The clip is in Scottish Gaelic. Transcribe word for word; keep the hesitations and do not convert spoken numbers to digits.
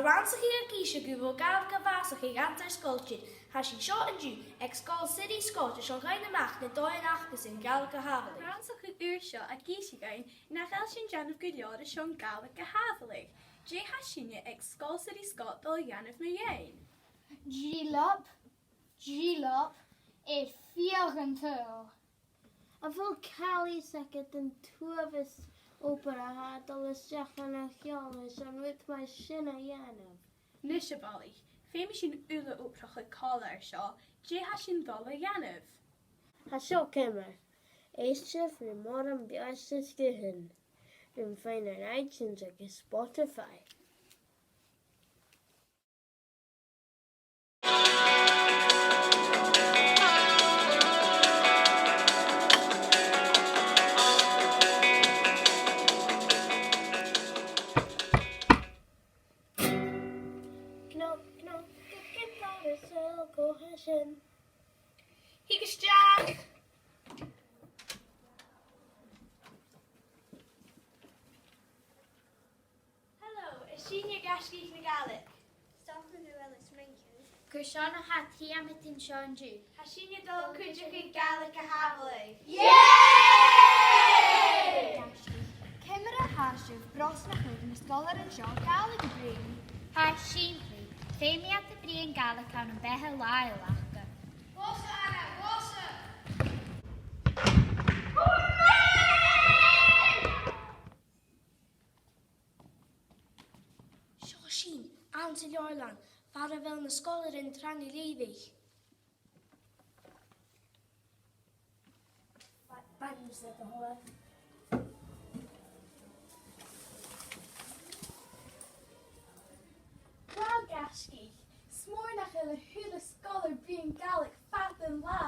Rannsachadh ag innse gu bheil Gàidhlig a' bàsachadh anns an sgoil. Tha sinn seo an-diugh aig Sgoil City Scottish a' faighinn a-mach na dòighean aca san Gàidhlig a shàbhaladh. Rannsachadh ùr seo ag innse dhuinn nach eil sinn a' dèanamh gu leòr airson Gàidhlig a shàbhaladh. Dè tha sinne aig Sgoil City Scottish a' dol a dhèanamh mu dheidhinn? Dìleab, dìleab, air feadh an t-saoghail. A bheil càil aca den t-uabhas obair a tha dol a-steach ann an ceòl airson rud mar sin a dhèanamh? Nise, a Mholly, feumaidh sinn uile obrachadh còmhla air seo. Dè tha sinn a' dol a dhèanamh? Tha seo ceumar. Èistibh ri mòran beairteas gu h-aon. Rin fhèin air iTunes agus Spotify. Knock, knock, a' giotàr a' sealltainn gu h-àraidh. Thig a-steach! Hello, is sinne Gaisgich na Gàidhlig. Stop an uair is rince. Carson a tha thu a' tighinn seo an-diugh? Tha sinne a' dol a chuideachadh Gàidhlig a shàbhaladh. Yay! Ciamar a tha sibh, brosnachaibh na sgoilearan seo Gàidhlig a bhruidhinn? Tha sinn, feumaidh iad a bhruidhinn Gàidhlig ann am beatha làitheil aca. Bhosa, Anna, bhosa! Seo sinn, anns an leabharlann, far a bheil na sgoilearan trang a leughadh. Ba-, bainne sa do thoil. Wow, Gaisgich, 's mòr nach eil a h-uile sgoilear a' bruidhinn Gàidhlig fad an latha.